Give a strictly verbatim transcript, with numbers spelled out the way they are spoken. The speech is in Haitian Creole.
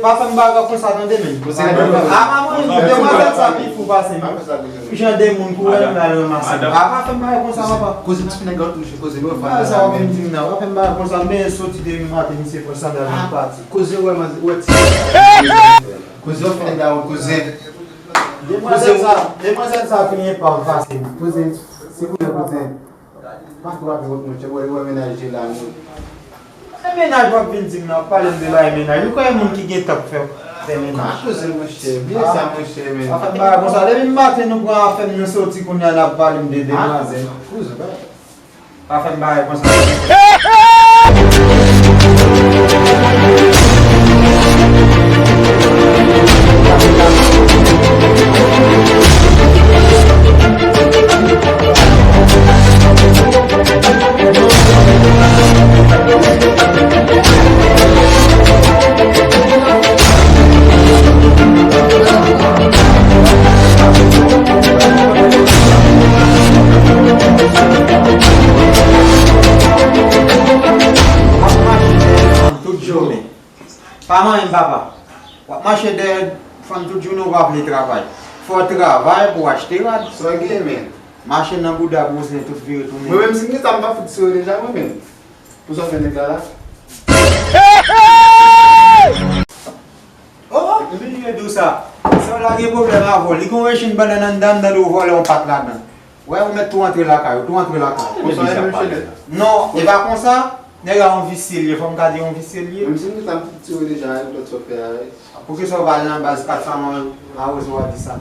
Pa fè m bagay konsa tande men. Koze nan A, manman, demwazèl sa pi fou pase m. Jan de moun kou wè m la ranmase. A, pa fè m bagay konsa, papa. Koze ti nèg la touche, koze nou fè. Sa w vin di m nan, pa fè m bagay konsa. Men soti demen maten, misye pran sandal li pati. Koze wè, wè ti. Koze w fè nèg la, koze. Demwazèl sa, demwazèl sa pi enpa pase m. Koze, se koulè koze. Pa twò ap wont, monchè, wè, wè mennaj li la, non. E mennaj w ap vin di m nan, w ap pale m de bagay mennaj. Ou kwè moun ki gen tan pou fè, fè mennaj? Pa koze, monchè, bliye sa, monchè, men. Pa fè m bagay konsa. Depi maten nou pran afè m, nou soti kounye a, n ap pale m de demwazèl. Koze, pa. Pa fè m bagay konsa. W ap mache dèyè fanm tout jounen. Pa manyen m, papa. W ap mache dèyè fanm tout jounen, ou pa vle travay. Fò w travay pou w achte rad. Sa w gen, men? Mache nan bouda bouzen, tout vire tounen. Mwen menm, si m gen sa, m pa fout tire deja, mwen menm. Pou sa w fè nèg la la? Oh, epi li vle di w sa. Sa w la gen pwoblèm avè w. Li gen yon rejim bannann anndan, m tande w vòlè yon pat ladan. Wè, ou mèt tou antre lakay ou, tou antre lakay ou. Konsa, e, mesye. Non, e pa konsa. Nèg la yon visye l ye, fò m ka di yon visye l ye. Menm si m gen sa, m fout tire deja, e, lòt sa w fè a, e. Poukisa w pa al nan baz kat sa, mwen, a, w a di sa.